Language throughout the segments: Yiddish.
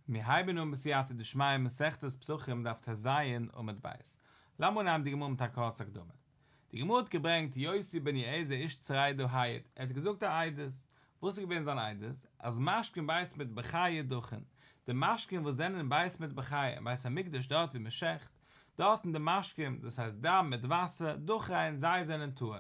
מיר הייבן אן בסייעתא דשמיא מסכת פסחים דף טז עמוד ב'. לאמיר אנהייבן די גמרא מיט א קורצע הקדמה. די גמרא האט געברענגט יוסי בן יועזר איש צרידה העיד, ער האט געזאגט א עדות. וואס איז געווען זיין עדות? אז משקין בית מטבחיא דכין, די משקין וואס זענען אין בית מטבחיא אין בית המקדש דארט ווי מען שעכט, דארטן די משקים, דאס הייסט דם מיט וואסער, דכין, זיי זענען טהור.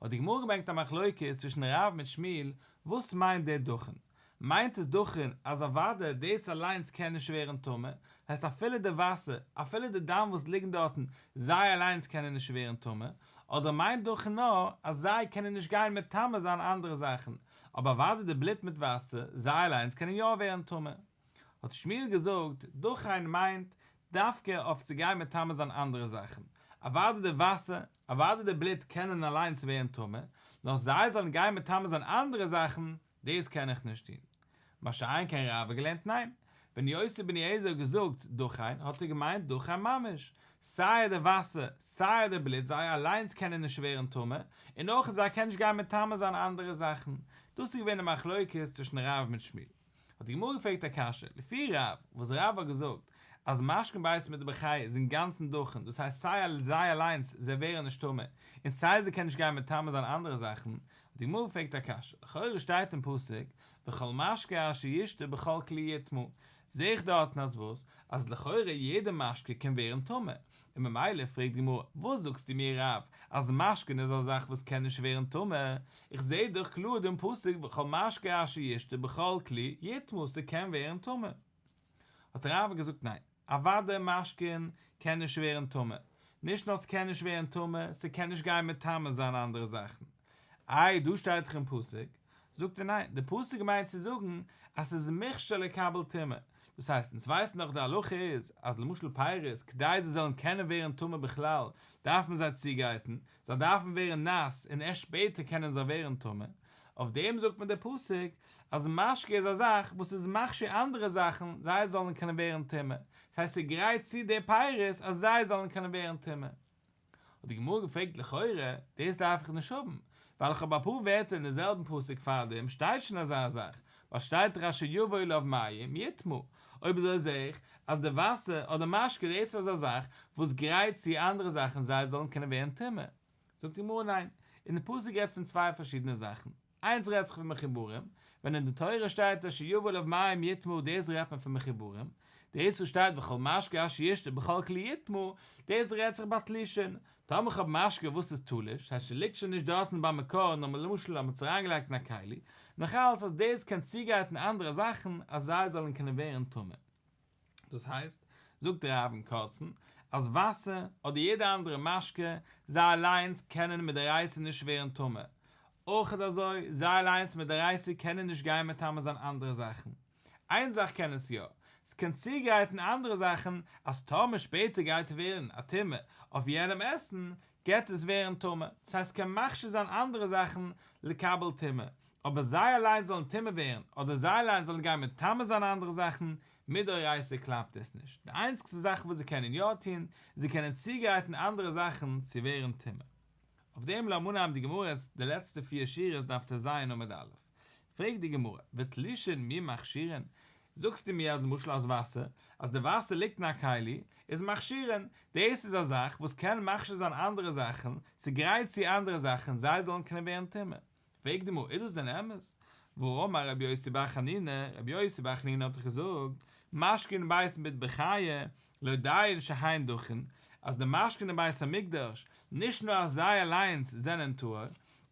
האט די גמרא געברענגט א מחלוקת צווישן רב מיט שמואל, וואס מיינט דער דכין? מיינט עס דכין אז אוודאי דאס אליינס קען נישט ווערן טמא, הייסט אפילו די וואסער, אפילו די דם וואס ליגן דארטן, זיי אליינס קענען נישט ווערן טמא, אדער מיינט דכין נאר אז זיי קענען נישט גיין מטמא זיין אנדערע זאכן, אבער אוודאי די בלוט מיט וואסער, זיי אליינס קענען יא ווערן טמא. האט שמואל געזאגט, דכין מיינט דווקא אויף צו גיין מטמא זיין אנדערע זאכן, אוודאי די וואסער, אוודאי די בלוט קענען אליינס ווערן טמא, נאר זיי זאלן גיין מטמא זיין אנדערע זאכן, דאס קען איך נישט טון. מה שאין כן רב האט געלערנט ניין, ווען יוסי בן יועזר האט געזאגט דכין האט ער געמיינט דכין ממש, סיי די וואסער סיי די בלוט זיי אליינס קענען נישט ווערן טמא, און אויך זיי קענען נישט גיין מטמא זיין אנדערע זאכן, דאס איז געווען די מחלוקת צווישן רב מיט שמואל. האט די גמרא געפרעגט א קשיא, לפי רב, וואס רב האט געזאגט אז משקין בית מטבחיא איז אינגאנצן דכין, דאס הייסט סיי זיי אליינס זיי ווערן נישט טמא, און סיי זיי קענען נישט גיין מטמא זיין אנדערע זאכן, האט די גמרא געפרעגט א קשיא, לכאורה שטייט אין פסוק וכל משקה אשר ישתה בכל כלי יטמא, זעה איך דארטן אז וואס? אז לכאורה יעדע משקה קען ווערן טמא, און ממילא פרעגט די גמרא, וואס זאגסטו מיר רב, אז משקין איז א זאך וואס קען נישט ווערן טמא, איך זעה דאך קלאר דעם פסוק וכל משקה אשר ישתה בכל כלי יטמא ס'קען ווערן טמא. האט רב געזאגט ניין, אוודאי משקין קען נישט ווערן טמא, נישט נאר ס'קען נישט ווערן טמא, ס'קען נישט גיין מטמא זיין אנדערע זאכן. איי דא שטייט דאך אין פסוק, זאגט ער ניין, די פסוק מיינט צו זאגן אז ס'איז מוכשר לקבל טומאה, דאס הייסט אונז ווייסן דאך די הלכה איז אז למשל פירות כדי זיי זאלן קענען ווערן טמא בכלל דארף מען זיי צוגרייטן, זיי דארפן ווערן נאס און ערשט שפעטער קענען זיי ווערן טמא, אויף דעם זאגט מען די פסוק אז משקה איז א זאך וואס איז מכשיר אנדערע זאכן זיי זאלן קענען ווערן טמא, דאס הייסט ס'גרייט צו די פירות אז זיי זאלן קענען ווערן טמא. האט די גמרא געפרעגט לכאורה, דאס דארף איך נישט האבן, ווייל איך האב אפאר ווערטער אין די זעלבן פסוק פארדעם שטייט שוין אזא זאך, ווייל שטייט דאך אשר יבא אליו מים יטמא, אויב אזוי זעה איך אז די וואסער אדער משקה דאס איז אזא זאך וואס גרייט צו אנדערע זאכן זיי זאלן קענען ווערן טמא. זאגט די גמרא ניין, אין די פסוק רעדט פון צוויי פארשידענע זאכן, איינס רעדט זיך פון מחוברים, ווען אין די תורה שטייט אשר יבא אליו מים יטמא דאס רעדט מען פון מחוברים, דאס וואס שטייט וכל משקה אשר ישתה בכל כלי יטמא, דאס רעדט זיך ביי תלושין, טאמער כ'האב משקה וואס איז תלוש, ס'הייסט ס'ליגט שוין נישט דארטן ביים מקור נאר למשל אז מ'האט עס אריינגעלייגט אין א כלי, נאך אלס אז דאס קען צוגרייטן אנדערע זאכן אז זיי זאלן קענען ווערן טמא. דאס הייסט, זאגט רב אין קורצן, אז וואסער, אדער יעדע אנדערע משקה, זיי אליינס קענען מדאורייתא נישט ווערן טמא. אויך אזוי, זיי אליינס מדאורייתא קענען נישט גיין מטמא זיין אנדערע זאכן. איין זאך קען עס יא, ס'קען צוגרייטן אנדערע זאכן אז טאמער שפעטער גייט ווערן א טומאה אויף יענעם עסן, גייט עס ווערן טמא, דאס הייסט ס'קען מכשיר זיין אנדערע זאכן לקבל טומאה, אבער זיי אליינס זאלן טמא ווערן, אדער זיי אליינס זאלן גיין מטמא זיין אנדערע זאכן, מדאורייתא קלאפט עס נישט, די איינציגסטע זאך וואס זיי קענען יא טון, זיי קענען צוגרייטן אנדערע זאכן צו ווערן טמא. אויף דעם לאמיר אנהייבן די גמרא די לעצטע פיר שורות דף טז עמוד א'. פרעגט די גמרא, ותלושין מי מכשירין? זאגסטו מיר אז למשל אז וואסער, אז די וואסער ליגט אין א כלי, איז מכשירין, דאס איז א זאך וואס קען מכשיר זיין אנדערע זאכן, ס'גרייט צו אנדערע זאכן זיי זאלן קענען ווערן טמא. פרעגט די גמרא, איז דאס דען אמת? והאמר רבי יוסי בר חנינא, רבי יוסי בר חנינא האט דאך געזאגט, משקין בית מטבחיא, לא דיין שהן דכין, אז די משקין אין בית המקדש, נישט נאר אז זיי אליינס זענען טהור,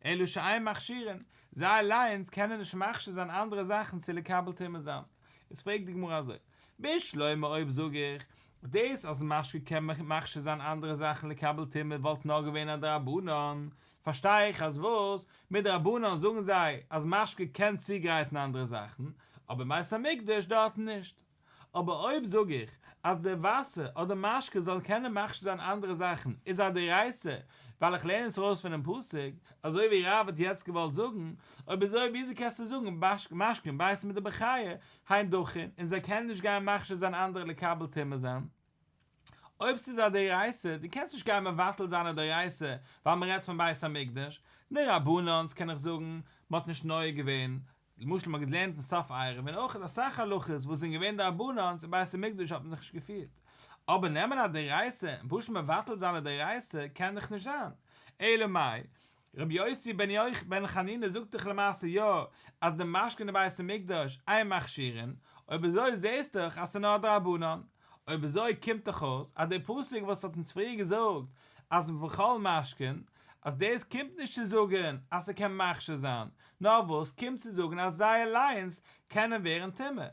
אלא שאין מכשירין, זיי אליינס קענען נישט מכשיר זיין אנדערע זאכן צו לקבל טומאה זיין. איז פרעגט די גמרא אזוי, בשלמא אויב זאג איך, דאס אז משקה קען מכשיר זיין אנדערע זאכן לקבל טומאה וואלט נאר געווען א דרבנן, פארשטיי איך אז וואס, מדרבנן זאגן זיי אז משקה קען צוגרייטן אנדערע זאכן, אבער בית המקדש דארטן נישט. אבער אויב זאג איך אז די וואסער אדער משקה זאל קענען מכשיר זיין אנדערע זאכן איז א דאורייתא ווייל איך לערן עס ארויס פונעם פסוק, אזוי ווי רב האט יעצט געוואלט זאגן, אויב אזוי וויאזוי קענסטו זאגן משקין בית מטבחיא הן דכין און זיי קענען נישט גיין מכשיר זיין אנדערע לקבל טומאה זיין? אויב ס'איז א דאורייתא, דו קענסט נישט גיין מבטל זיין א דאורייתא ווייל מ'רעדט פון בית המקדש, דרבנן'ס קען איך זאגן, מ'האט נישט נוהג געווען. למשל מ'האט געלערנט אין סוף עירובין אויך אסאך הלכות וואס זענען געווען דרבנן'ס אין בית המקדש האט מען זיך נישט געפירט. אבער נעמען א דאורייתא און פשוט מבטל זיין א דאורייתא קען דאך נישט זיין. אלא מאי, רבי יוסי בן יוח בן חנינא זאגט דאך למעשה יא אז די משקין אין בית המקדש אין מכשירין, אויב אזוי זעסט דאך אז ס'איז נאר דרבנן. אויב אזוי קומט דאך אויס אז דער פסוק וואס האט אונז פריער געזאגט אז וכל משקין, אז דאס קומט נישט צו זאגן אז ס'קען מכשיר זיין, נאר וואס קומט צו זאגן אז זיי אליינס קענען ווערן טמא.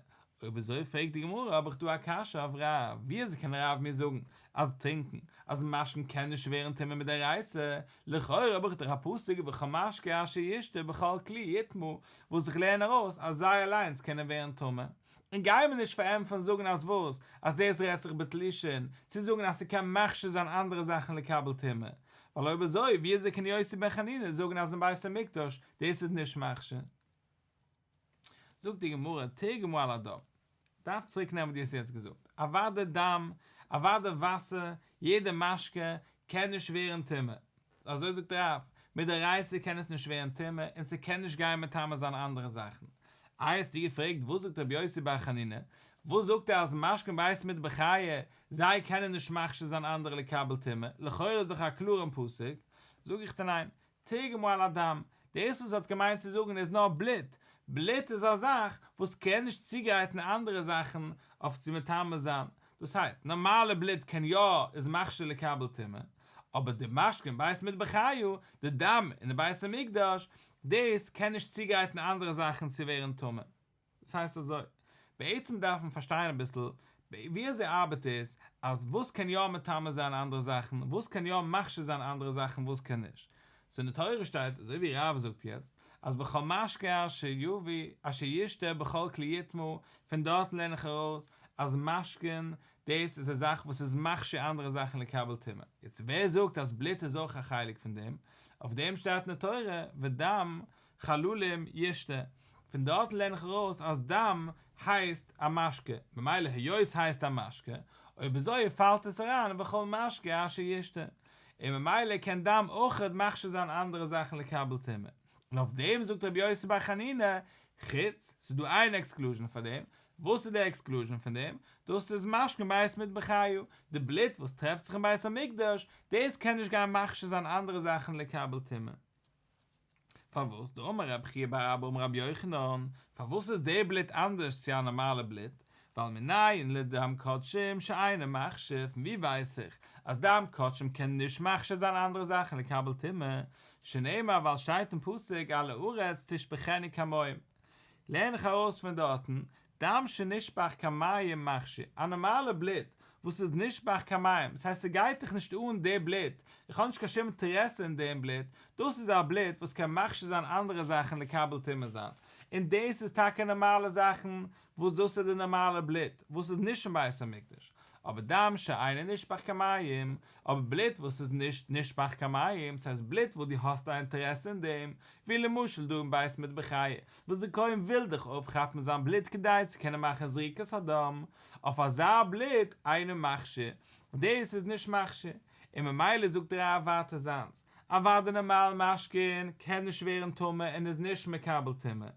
אויב אזוי פרעגט די גמרא האב איך דא א קשיא אויף רב, ווי אזוי קען רב מיר זאגן אז טרינקן אז משקין קען נישט ווערן טמא מדאורייתא, לכאורה האב איך דאך א פסוק וכל משקה אשר ישתה בכל כלי יטמא וואס איך לערן ארויס אז זיי אליינס קענען ווערן טמא. און גיי מיר נישט פארענטפערן זאגן אז וואס? אז דאס רעדט זיך בתלושין, צו זאגן אז ס'קען מכשיר זיין אנדערע זאכן לקבל טומאה, ווייל אויב אזוי ווי אזוי קען יוסי בן חנינא זאגן אז אין בית המקדש דאס איז נישט מכשיר? זאגט די גמרא, תרגמה על הדם, דארף צוריק נעמען וואס דו האסט יעצט געזאגט, אוודאי דם, אוודאי וואסער, יעדע משקה קען נישט ווערן טמא, אזוי זאגט רב, מדאורייתא קען עס נישט ווערן טמא און ס'קען נישט גיין מטמא זיין אנדערע זאכן. איי האסטו געפרעגט וואס זאגט רבי יוסי בר חנינא, וואס זאגט ער אז משקין בית מטבחיא זיי קענען נישט מכשיר זיין אנדערע לקבל טומאה, לכאורה איז דאך א קלארן פסוק, זאג איך דיר ניין, תרגמה על הדם, דאס וואס ער האט געמיינט צו זאגן איז נאר בלוט, בלוט איז א זאך וואס קען נישט צוגרייטן אנדערע זאכן אויף צו מטמא זיין, דאס הייסט, נארמאלע בלוט קען יא איז מכשיר לקבל טומאה, אבער די משקין בית מטבחיא, די דם אין די בית המקדש, דאס קען נישט צוגרייטן אנדערע זאכן צו ווערן טמא. דאס הייסט אזוי, בעצם דארף מען פארשטיין אביסל ווי אזוי ארבעט עס, אז וואס קען יא מטמא זיין אנדערע זאכן, וואס קען יא מכשיר זיין אנדערע זאכן וואס קען נישט. סאו אין די תורה שטייט, אזוי ווי רב זאגט יעצט, אז וכל משקה אשר יביא אשר ישתה בכל כלי יטמא, פון דארטן לערן איך ארויס אז משקין דאס איז א זאך וואס איז מכשיר אנדערע זאכן לקבל טומאה. יעצט ווער זאגט אז בלוט איז אויך א חלק פון דעם? אויף דעם שטייט אין די תורה ודם חללים ישתה, פון דארטן לערן איך ארויס אז דם הייסט א משקה, ממילא היות ס'הייסט א משקה, אויב אזוי פאלט עס אריין אין וכל משקה אשר ישתה, און ממילא קען דם אויכעט מכשיר זיין אנדערע זאכן לקבל טומאה. און אויף דעם זאגט רבי יוסי בר חנינא, חוץ, ס'איז דא איין עקסקלוזשען פאר דעם, וואס איז די עקסקלוזשען פון דעם? דאס איז משקין בית מטבחיא, די בלוט וואס טרעפט זיך אין בית המקדש, דאס קען נישט גיין מכשיר זיין אנדערע זאכן לקבל טומאה. פארוואס? דאמר רב חייא בר אבא אמר רבי יוחנן, פארוואס איז די בלוט אנדערש צו א נארמאלע בלוט? ווייל מנין לדם קדשים שאינו מכשיר, פון ווי ווייס איך אז דם קדשים קען נישט מכשיר זיין אנדערע זאכן לקבל טומאה? שנאמר ווייל שטייט אין פסוק על הארץ תשפכנו כמים, לערן איך ארויס פון דארטן דם שנשפך כמים מכשיר, א נארמאלע בלוט וואס איז נשפך כמים, דאס הייסט ס'גייט דיך נישט אן די בלוט, איך האב נישט קיין שום אינטערעסע אין דעם בלוט, דאס איז א בלוט וואס קען מכשיר זיין אנדערע זאכן לקבל טומאה זיין, און דאס איז טאקע נארמאלע זאכן וואס דאס איז די נארמאלע בלוט וואס איז נישט אין בית המקדש, אבער דם שאינו נשפך כמים, אבער בלוט וואס איז נישט נשפך כמים, ס'הייסט בלוט וואס דו האסט א אינטערעסע אין דעם, ווי למשל דא אין בית מטבחיא, וואס די כהן וויל דאך אויפכאפן זיין בלוט כדי צו קענען מאכן זריקת הדם, אויף אזא בלוט אינו מכשיר, דאס איז נישט מכשיר, און ממילא זאגט רב ווייטער זיינס, אוודאי נארמאל משקין קען נישט ווערן טמא און איז נישט מקבל טומאה,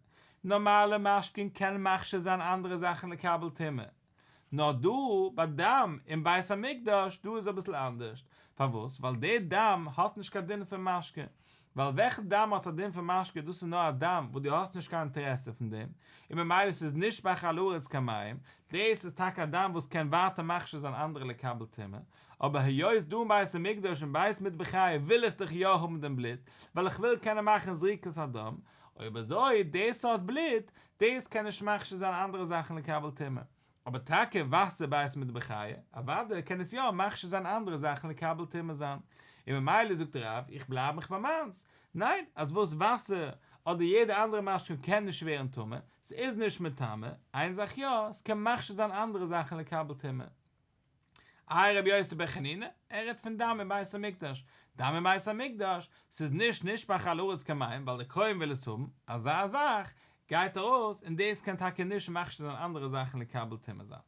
נארמאלע משקין קען מכשיר זיין אנדערע זאכן לקבל טומאה. נאר דא ביי דם אין בית המקדש דא איז אביסל אנדערשט, פארוואס? ווייל די דם האט נישט קיין דין פון משקה, ווייל וועלכע דם האט א דין פון משקה דאס איז נאר א דם וואס דו האסט נישט קיין אינטערעסע פון דעם, און ממילא ס'איז נשפך על הארץ כמים, דאס איז טאקע א דם וואס קען ווייטער מכשיר זיין אנדערע לקבל טומאה, אבער היות דא אין בית המקדש אין בית מטבחיא וויל איך דאך יא האבן דעם בלוט, ווייל איך וויל קענען מאכן זריקת הדם, אויב אזוי די סארט בלוט, דאס קען נישט מכשיר זיין אנדערע זאכן לקבל טומאה, אבער טאקע וואסער בית מטבחיא, אוודאי קען עס יא מכשיר זיין אנדערע זאכן לקבל טומאה זיין, און ממילא זאגט רב איך בלייב מיך ביי מיינס, ניין אז וואס וואסער אדער יעדע אנדערע משקה קען נישט ווערן טמא, ס'איז נישט מטמא, איין זאך יא, ס'קען מכשיר זיין אנדערע זאכן לקבל טומאה. איי רבי יוסי בן חנינא, ער רעדט פון דם אין בית המקדש, דם אין בית המקדש, ס'איז נישט נשפך על הארץ כמים ווייל דער כהן וויל עס האבן, אזא זאך גייט ארויס און דאס קען טאקע נישט מכשיר זיין אנדערע זאכן לקבל טומאה זיין.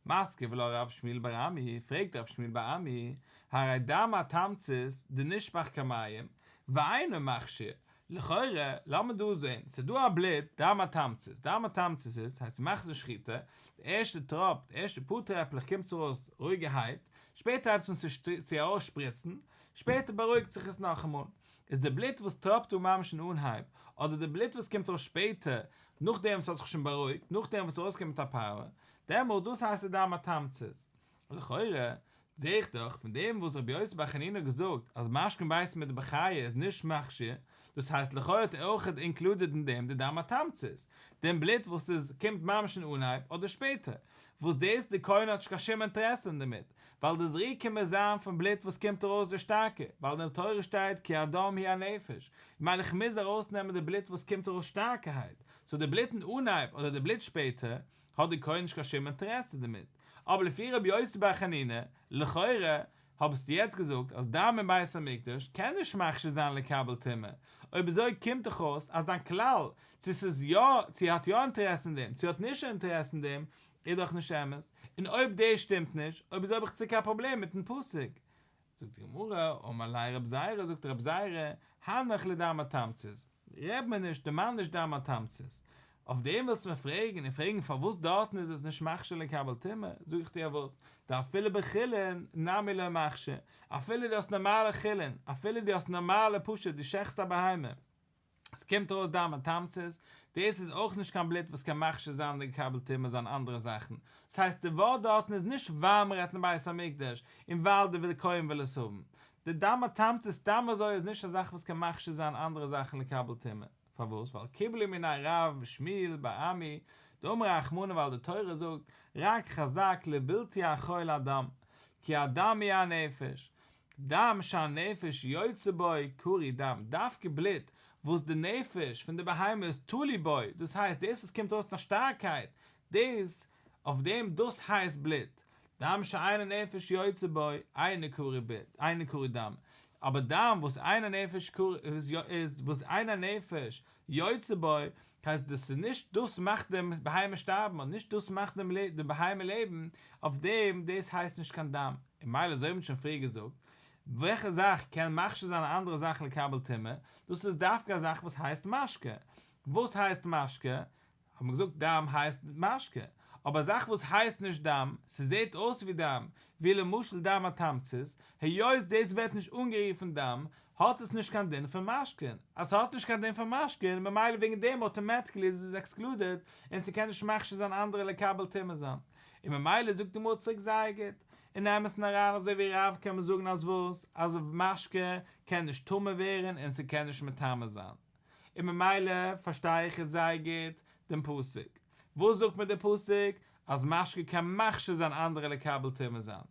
מתקיף לה רב שמואל בר אמי, פרעגט רב שמואל בר אמי, הרי דם התמצית דנשפך כמים, ואינו מכשיר, לכאורה, לאמיר דא זען, ס'איז דא א בלוט, דם התמצית, דם התמצית איז, הייסט מ'מאכט די שחיטה, די ערשטע טראפ, די ערשטע פאר טרעפלעך קומט ארויס רואיגערהייט, שפעטער הייבט עס אן צו ארויסשפריצן, שפעטער בארואיגט זיך עס נאכאמאל. איז די בלוט וואס טראפט דא ממש אין אנהייב, אדער די בלוט וואס קומט ארויס שפעטער, נאכדעם וואס ס'האט זיך שוין בארואיגט, נאכדעם וואס ס'איז ארויסגעקומען מיט א פאוער, דעמאלט דאס הייסט די דם התמצית. לכאורה זעה איך דאך פון דעם וואס רבי יוסי בר חנינא האט געזאגט אז משקין בית מטבחיא איז נישט מכשיר, דאס הייסט לכאורה האט ער אויך אינקלודעד אין דעם די דם התמצית, דעם בלוט וואס איז קומט ממש אין אנהייב אדער שפעטער, וואס דאס די כהן האט נישט קיין שום אינטערעסע אין דערמיט, ווייל די זריקה מוז זיין פון בלוט וואס קומט ארויס די שטארקע, ווייל אין די תורה שטייט כי הדם הוא הנפש, ממילא איך מוז ארויסנעמען די בלוט וואס קומט ארויס שטארקערהייט, סאו די בלוט אין אנהייב אדער די בלוט שפעטער, האט די כהן נישט קיין שום אינטערעסע דערמיט, אבער לפי רבי יוסי בר חנינא, לכאורה, האבסטו יעצט געזאגט אז דם אין בית המקדש קען נישט מכשיר זיין לקבל טומאה, אויב אזוי קומט דאך אויס אז דיין כלל צו ס'איז יא, צו ער האט יא אינטערעסע אין דעם, צו ער האט נישט אינטערעסע אין דעם, איז דאך נישט אמת, און אויב דאס שטימט נישט, אויב אזוי האב איך צוריק א פראבלעם מיטן פסוק. זאגט די גמרא, אמר ליה רב זירא, זאגט רב זירא, הנך לדם התמצית, רעד מיר נישט, דערמאן נישט דם התמצית. אויף דעם ווילסטו מיר פרעגן און פרעגן פארוואס דארטן איז עס נישט מכשיר לקבל טומאה, זאג איך דיר וואס, דאפילו בחולין נמי לא מכשיר, אפילו דו האסט נארמאלע חולין, אפילו דו האסט נארמאלע פשוט דו שעכסט א בהמה, עס קומט ארויס דם התמצית, דאס איז אויך נישט קיין בלוט וואס קען מכשיר זיין און לקבל טומאה זיין אנדערע זאכן, דאס הייסט די ווארט דארטן איז נישט ווייל מען רעדט אין בית המקדש און ווייל די כהן וויל עס האבן, די דם התמצית סתם אזוי איז נישט א זאך וואס קען מכשיר זיין אנדערע זאכן לקבל טומאה, פארוואס? ווייל קיבלו מיניה רב ושמואל בר אמי דאמר רחמנא ווייל די תורה זאגט רק חזק לבלתי אכול הדם כי הדם הוא הנפש, דם שהנפש יוצאה בו קרוי דם, דווקא בלוט וואס די נפש פון די בהמה איז תלוי בו, דאס הייסט דאס וואס קומט ארויס מיט א שטארקייט, דאס, אויף דעם דאס הייסט בלוט, דם שאין הנפש יוצאה בו אינו קרוי בלוט, אינו קרוי דם, אבער דם וואס אין הנפש איז וואס אין הנפש יוצאה בו, הייסט דאס איז נישט דאס מאכט דעם בהמה שטארבן און נישט דאס מאכט דעם די בהמה לעבן, אויף דעם דאס הייסט נישט קיין דם, און ממילא אזוי ווי מ'האט שוין פריער געזאגט, וועלכע זאך קען מכשיר זיין א אנדערע זאך לקבל טומאה, דאס איז דווקא א זאך וואס הייסט משקה, וואס הייסט משקה? האט מען געזאגט דם הייסט משקה, אבער א זאך וואס הייסט נישט דם, ס'זעט אויס ווי דם, ווי למשל דם התמצית, היות דאס ווערט נישט אנגערופן דם, האט עס נישט קיין דין פון משקין, אז ס'האט נישט קיין דין פון משקין, ממילא וועגן דעם אוטומעטיקלי איז עס עקסקלודעד, און ס'קען נישט מכשיר זיין אנדערע לקבל טומאה זיין. און ממילא זאגט די גמרא צוריק זייער גוט, אין אמת'ן אריין אזוי ווי רב קען מען זאגן אז וואס? אז משקה קען נישט טמא ווערן און ס'קען נישט מטמא זיין. און ממילא פארשטיי איך יעצט זייער גוט דעם פסוק. וואס זאגט מיר דער פסוק? אז משקה קען מכשיר זיין אנדערע לקבל טומאה זיין.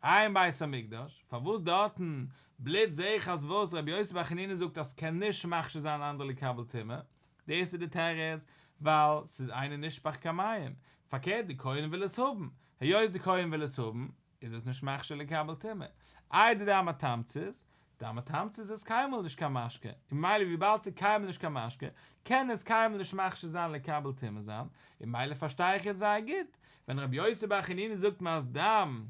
אין בית המקדש, פארוואס דארטן בלוט זעה איך אז וואס רבי יוסי בר חנינא זאגט אז ס'קען נישט מכשיר זיין אנדערע לקבל טומאה? דאס איז די תירוץ, ווייל ס'איז אינו נשפך כמים, פארקערט די כהן וויל עס האבן, היות די כהן וויל עס האבן, איז עס נישט מכשיר לקבל טומאה. איי די דם התמצית? דם התמצית איז קיינמאל נישט קיין משקה, און ממילא וויבאלד ס'איז קיינמאל נישט קיין משקה, קען עס קיינמאל נישט מכשיר זיין לקבל טומאה זיין, און ממילא פארשטיי איך יעצט זייער גוט, ווען רבי יוסי בר חנינא זאגט מיר אז דם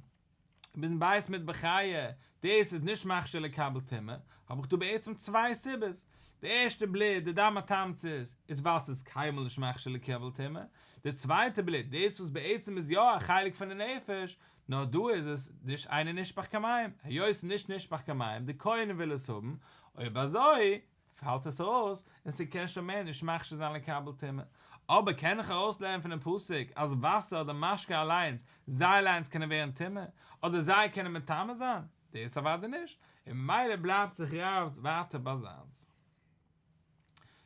אין בית מטבחיא, דאס איז נישט מכשיר לקבל טומאה, האב איך דא בעצם צוויי סיבות, די ערשטע בלוט, די דם התמצית, איז ווייל ס'איז קיינמאל נישט מכשיר לקבל טומאה, די צווייטע בלוט, דאס וואס בעצם איז יא א חלק פון די נפש, נאר דא איז עס נישט אינו נשפך כמים, היות ס'איז נישט נשפך כמים, די כהן וויל עס האבן, אויב אזוי פאלט עס ארויס, און ס'קען שוין מער נישט מכשיר זיין לקבל טומאה. אבער קען איך ארויסלערנען פונעם פסוק אז וואסער אדער משקה אליינס, זיי אליינס קענען ווערן טמא, אדער זיי קענען מטמא זיין? דאס אוודאי נישט, און ממילא בלייבט זיך רב ווייטער ביי זיינס.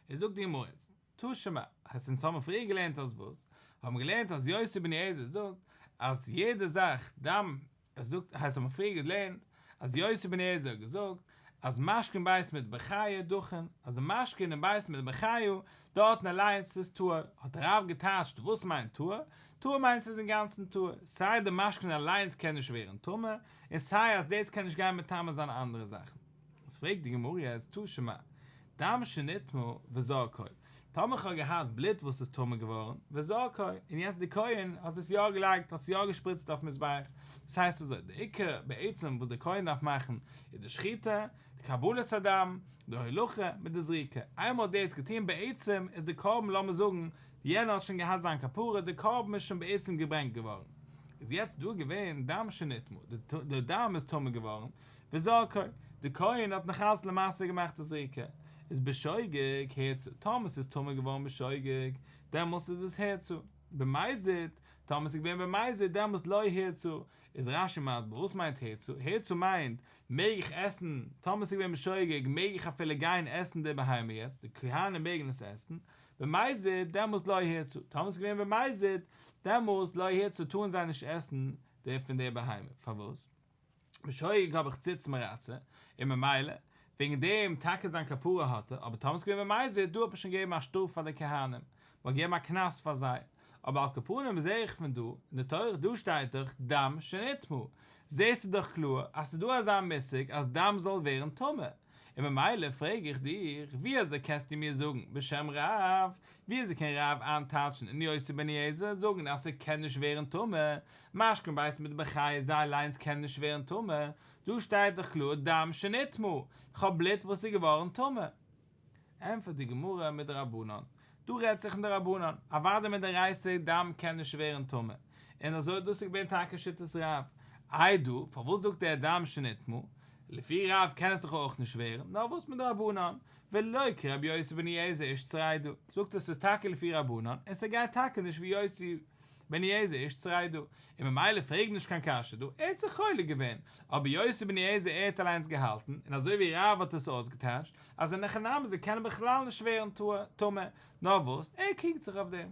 איז זאגט די גמרא יעצט, תא שמע, אז אונז האבן פריער געלערנט אז וואס? האבן געלערנט אז יוסי בן יועזר זאגט אז יעדע זאך דם ער זאגט הייסט האבן פריער געלערנט אז יוסי בן יועזר האט געזאגט אז משקין בית מטבחיא דכין אז די משקין אין בית מטבחיא דארטן אליינס איז טהור האט רב געטייטשט וואס מיינט טהור? טהור מיינט ס'איז אינגאנצן טהור סיי די משקין אליינס קען נישט ווערן טמא און סיי אז דאס קען נישט גיין מטמא זיין אנדערע זאכן. איז פרעגט די גמרא יעצט תא שמע, דם שנטמא וזרקו, טאמער כ'האב געהאט בלוט וואס איז טמא געווארן, וזרקו, און יעצט די כהן האט עס יא געלייגט, האט עס יא געשפריצט אויפן מזבח, דאס הייסט אזוי, די עיקר בעצם וואס די כהן דארף מאכן איז די שחיטה, די קבלת הדם, די הולכה, מיט די זריקה. איינמאל האט דאס געטון בעצם איז די קרבן לאמיר זאגן יענער האט שוין געהאט זיין כפרה די קרבן איז שוין בעצם געברענגט געווארן. איז יעצט דא געווען דם שנטמא, די דם איז טמא געווארן, וזרקו, די כהן האט נאכאלץ למעשה געמאכט די זריקה, איז בשוגג הורצה, טאמער ס'איז טמא געווארן בשוגג, דעמאלס איז עס הורצה, במזיד, טאמער ס'איז געווען במזיד דעמאלס לא הורצה, איז רש"י מסביר וואס מיינט הורצה, הורצה מיינט, מעג איך עסן, טאמער ס'איז געווען בשוגג מעג איך אפילו גיין עסן די בהמה יעצט, די כהנים מעגן עס עסן, במזיד דעמאלס לא הורצה, טאמער ס'איז געווען במזיד, דעמאלס לא הורצה טארן זיי נישט עסן די פון די בהמה, פארוואס? בשוגג האב איך ציץ מרצה, און ממילא, וועגן דעם טאקע זיין כפרה האט ער, אבער טאמער ס'איז געווען במזיד, דא האט מען שוין געגעבן א שטראף פאר די כהנים, מ'האט געגעבן א קנס פאר זיי, אבער על כל פנים זעה איך פון דא, אין די תורה דא שטייט דאך דם שנטמא, זעסטו דאך קלאר אז ס'איז דא אזא מושג אז דם זאל ווערן טמא, און ממילא פרעג איך דיר, ווי אזוי קענסטו מיר זאגן בשם רב, ווי אזוי קען רב איינטייטשן און יוסי בן אליעזר זאגן אז ס'קען נישט ווערן טמא, משקין בית מטבחיא זיי אליינס קענען נישט ווערן טמא, דא שטייט דאך קלאר דם שנטמא, כ'האב בלוט וואס איז געווארן טמא. ענטפערט די גמרא מדרבנן, דא רעדט זיך אין דרבנן, אוודאי מדאורייתא דם קען נישט ווערן טמא, און אזוי דאס איז געווען טאקע שיטת רב, איי דא פארוואס זאגט ער דם שנטמא, לפי רב קען עס דאך אויך נישט ווערן, נאר וואס מדרבנן, ולא כרבי יוסי בן אליעזר איש צרידא, זאגט ער ס'איז טאקע לפי רבנן, און ס'גייט טאקע נישט ווי יוסי בן אליעזר איש צרידא, און ממילא פרעג נישט קיין קשיא דא, ער האט זיך חולק געווען, אבער יוסי בן אליעזר ער האט אליינס געהאלטן, און אזוי ווי רב האט עס אויסגעטייטשט, אז אין הכי נמי זיי קענען בכלל נישט ווערן טמא, נאר וואס, ער קריגט זיך אויף דעם.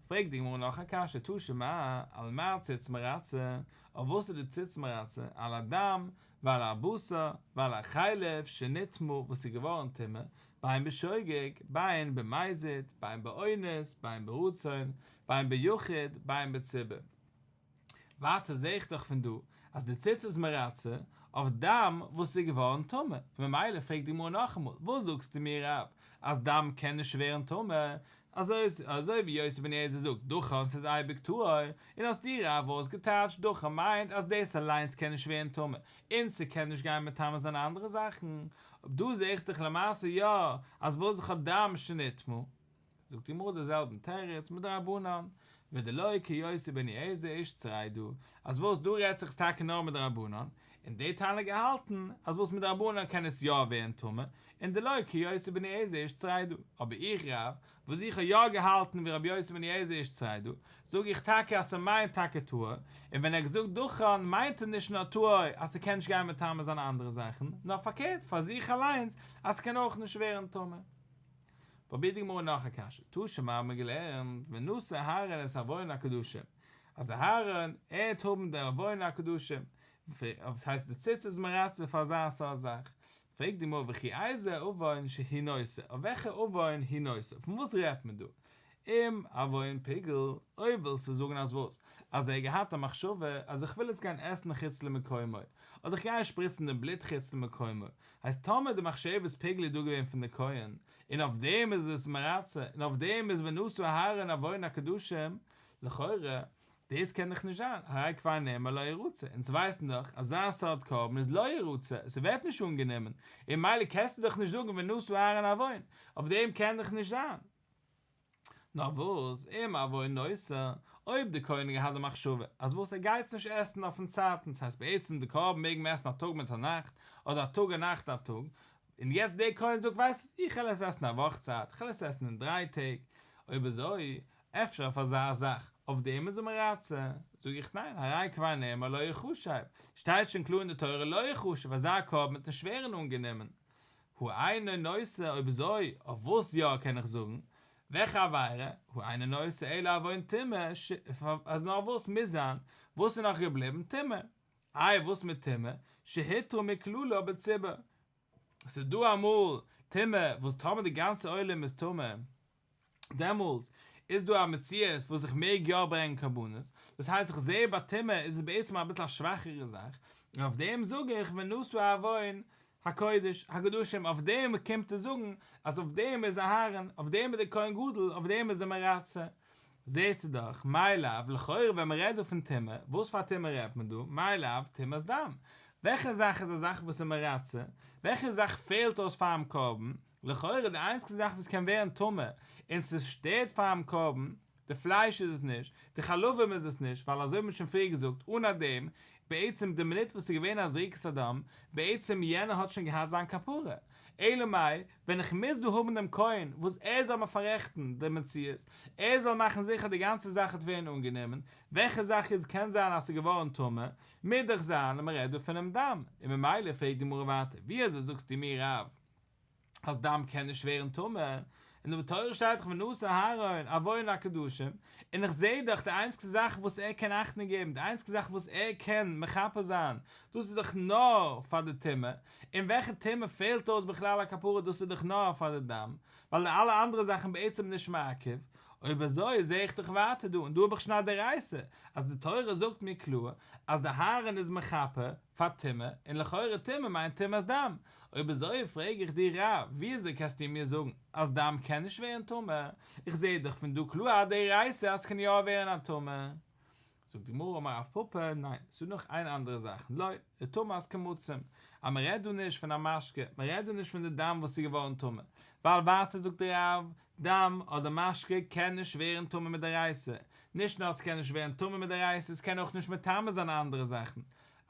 פרעגט די גמרא נאך א קשיא, תא שמע, על מה ציץ מרצה, אויף וואס איז די ציץ מרצה, על הדם, ועל הבשר, ועל החלב שנטמא וואס איז געווארן טמא, בין בשוגג, בין במזיד, בין באונס, בין ברצון, בין ביחיד, בין בציבור. ווייטער זעה איך דאך פון דא אז די ציץ איז מרצה אויף דם וואס איז געווארן טמא, און ממילא פרעגט די גמרא נאכאמאל, וואס זאגסטו מיר רב אז דם קען נישט ווערן טמא, אזוי אזוי ווי יוסי בן אליעזר זאגט דכן ס'איז אייביג טהור, און האסט דו רב אויסגעטייטשט דכן מיינט אז דאס אליינס קען נישט ווערן טמא, און ס'קען נישט גיין מטמא זיין אנדערע זאכן, אבער דא זעה איך דאך למעשה יא אז וואס איך האב דם שנטמא. זאגט די גמרא די זעלבן תירוץ מדרבנן, ודלא כיוסי בן אליעזר איש צרידא, אז וואס דא רעדט זיך טאקע נאר מדרבנן, און די תנא האט געהאלטן אז וואס מדרבנן קען עס יא ווערן טמא, און דלא כיוסי בן אליעזר איש צרידא, אבער איך רב, וואס איך האב יא געהאלטן ווי רבי יוסי בן אליעזר איש צרידא, זאג איך טאקע אז ס'מיינט טאקע טהור, און ווען ער האט געזאגט דכן מיינט ער נישט נאר טהור אז ס'קען נישט גיין מטמא זיין אנדערע זאכן, נאר פארקערט פאר זיך אליינס אז ס'קען אויך נישט ווערן טמא. פרובירט די גמרא נאך א קשיא, תא שמע האבן מיר געלערנט ונשא אהרן את עוון הקדשים, אז אהרן ער וועט האבן די עוון הקדשים, וואס הייסט די ציץ איז מרצה פאר אזא סארט זאך, פרעגט די גמרא וכי איזה עוון שהוא נושא, אויף וועלכע עוון הוא נושא, פון וואס רעדט מען דא? אם עוון פיגול, אויב ווילסטו זאגן אז וואס? אז ער האט געהאט א מחשבה אז איך וויל עס גיין עסן חוץ למקומו, אדער איך גיי שפריצן די בלוט חוץ למקומו, הייסט טאמער די מחשבת פיגול איז דא געווען פון די כהן, און אויף דעם איז עס מרצה, און אויף דעם איז ונשא אהרן עוון הקדשים, לכאורה, דאס קען דאך נישט זיין, הרי כבר נאמר לא ירצה, אונז ווייסן דאך אז אזא סארט קרבן איז לא ירצה, עס ווערט נישט אנגענומען, און ממילא קענסטו דאך נישט זאגן ונשא אהרן עוון, אויף דעם קען דאך נישט זיין. נאר וואס, אם עוון נותר, אויב די כהן האט געהאט די מחשבה אז וואס ער גייט עס נישט עסן אויפן צייטן, ס'הייסט בעצם די קרבן מעג מען עסן א טאג מיט א נאכט, אדער א טאג א נאכט א טאג, און יעצט דער כהן זאגט ווייסט וואס איך העל עס עסן א וואך צייט, איך העל עס עסן אין דריי טעג, אויב אזוי, אפשר אויף אזא זאך, אויף דעם איז ער מרצה, זאג איך ניין, הרי כבר נאמר לא יחשב, שטייט שוין קלאר אין די תורה לא יחשב, אזא קרבן וועט נישט ווערן אנגענומען, הא אינו נושא, אויב אזוי, אויף וואס יא קען איך זאגן? וועלכע עבירה? הא אינו נושא אלא עוון טומאה, אז נאר וואס מוז זיין, וואס איז נאך געבליבן? טומאה. איי וואס מיט טומאה? שהותרה מכללה בציבור. ס'איז דא אמאל טומאה וואס טאמער די גאנצע עולם איז טמא, דעמאלטס איז דא א מציאות וואס איך מעג יא ברענגען קרבנות, דאס הייסט איך זעה ביי טומאה איז עס בעצם אביסל א שוואכערע זאך, און אויף דעם זאג איך ונשא עוון הקודש, הקדשים, אויף דעם קומט ער זאגן אז אויף דעם איז אהרן, אויף דעם איז דער כהן גדול, אויף דעם איז ער מרצה. זעסטו דאך, מאי לאו, לכאורה ווען מען רעדט דא פון טומאה, וואס פאר טומאה רעדט מען דא? מאי לאו, טומאת דם. וועלכע זאך איז א זאך וואס איז מרצה? וועלכע זאך פעלט אויס פאר'ן קרבן? לכאורה די איינציגסטע זאך וואס קען ווערן טמא און ס'שטערט פאר'ן קרבן, די פלייש איז עס נישט, די חלבים איז עס נישט, ווייל אזוי ווי מ'האט שוין פריער געזאגט, אן א דעם, בעצם די מינוט וואס ס'איז געווען א זריקת הדם, בעצם יענער האט שוין געהאט זיין כפרה. אלא מאי, ווען איך מוז דא האבן דעם כהן וואס ער זאל מיר פאררעכטן די מציאות, ער זאל מאכן זיכער די גאנצע זאך וועט ווערן אנגענומען, וועלכע זאך איז קען זיין אז ס'איז געווארן טמא, מוז דאך זיין אז מ'רעדט דא פונעם דם, און ממילא פרעגט די גמרא ווייטער, ווי אזוי זאגסטו מיר רב אז דם קען נישט ווערן טמא, אין די תורה שטייט דאך ונשא אהרן עוון הקדשים, און איך זעה דאך די איינציגסטע זאך וואס ער קען אכטונג געבן, די איינציגסטע זאך וואס ער קען מכפר זיין, דאס איז דאך נאר פאר די טומאה, און וועלכע טומאה פעלט אויס בכלל א כפרה דאס איז דאך נאר פאר די דם, ווייל די אלע אנדערע זאכן בעצם נישט מעכב, אויב אזוי זעה איך דאך ווייטער דא, און דא האב איך שוין א דאורייתא, אז די תורה זאגט מיר קלאר אז די אהרן איז מכפר פאר טומאה, און לכאורה טומאה מיינט טומאת דם, אויב אזוי פרעג איך דיר רב, ווי אזוי קענסטו מיר זאגן אז דם קען נישט ווערן טמא, איך זעה דאך פון דא קלאר א דאורייתא אז ס'קען יא ווערן א טמא. זאגט די גמרא אמר רב פפא, ניין, ס'דא נאך איין אנדערע זאך, לא, לטומאת קמצים, אז מ'רעדט דא נישט פון א משקה, מ'רעדט דא נישט פון די דם וואס איז געווארן טמא, ווייל ווייטער זאגט רב, דם אדער משקה קען נישט ווערן טמא מדאורייתא, נישט נאר ס'קען נישט ווערן טמא מדאורייתא, ס'קען אויך נישט מטמא זיין אנדערע זאכן,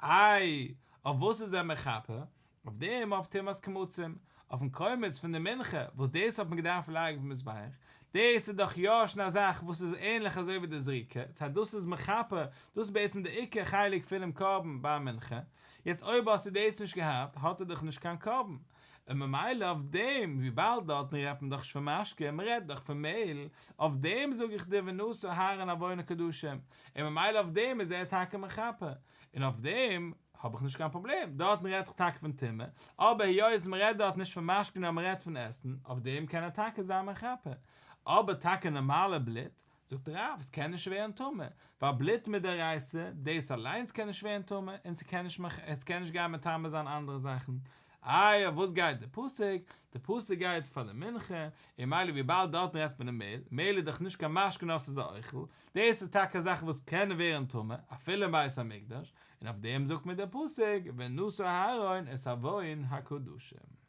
איי, אויף וואס איז ער מכפר? אויף דעם אויף טומאת קמצים, אויפן קומץ פון די מנחה, וואס דאס האט מען געדארפט לייגן אויפן מזבח, דאס איז דאך יא שוין א זאך וואס איז ענליך אזוי ווי די זריקה, ס'הייסט דאס איז מכפר, דאס איז בעצם די עיקר חלק פונעם קרבן ביי מנחה, יעצט אויב האסטו דאס נישט געהאט, האט ער דאך נישט קיין קרבן, און ממילא אויף דעם, וויבאלד דארטן רעדט מען דאך נישט פון משקה, מען רעדט דאך פון מעהל, אויף דעם זאג איך דיר ונשא אהרן עוון הקדשים, און ממילא אויף דעם איז ער טאקע מכפר, און אויף דעם האב איך נישט קיין פראבלעם, דארטן רעדט זיך טאקע פון טומאה, אבער היות מען רעדט דארט נישט פון משקה נאר מען רעדט פון עסן, אויף דעם קען ער טאקע זיין מכפר. אבער טאקע נארמאלע בלוט, זאגט רב, עס קען נישט ווערן טמא, ווייל בלוט מדאורייתא, דאס אליינס קען נישט ווערן טמא, און ס'קען נישט עס קען נישט גיין מטמא זיין אנדערע זאכן. איי אויף וואס גייט די פסוק? די פסוק גייט פאר די מנחה, און ממילא וויבאלד דארטן רעדט מען פון מעהל, מעהל איז דאך נישט קיין משקה נאר ס'איז א אוכל, דאס איז טאקע א זאך וואס קען ווערן טמא אפילו אין בית המקדש, און אויף דעם זאגט מיר דער פסוק ונשא אהרן את עוון הקדשים.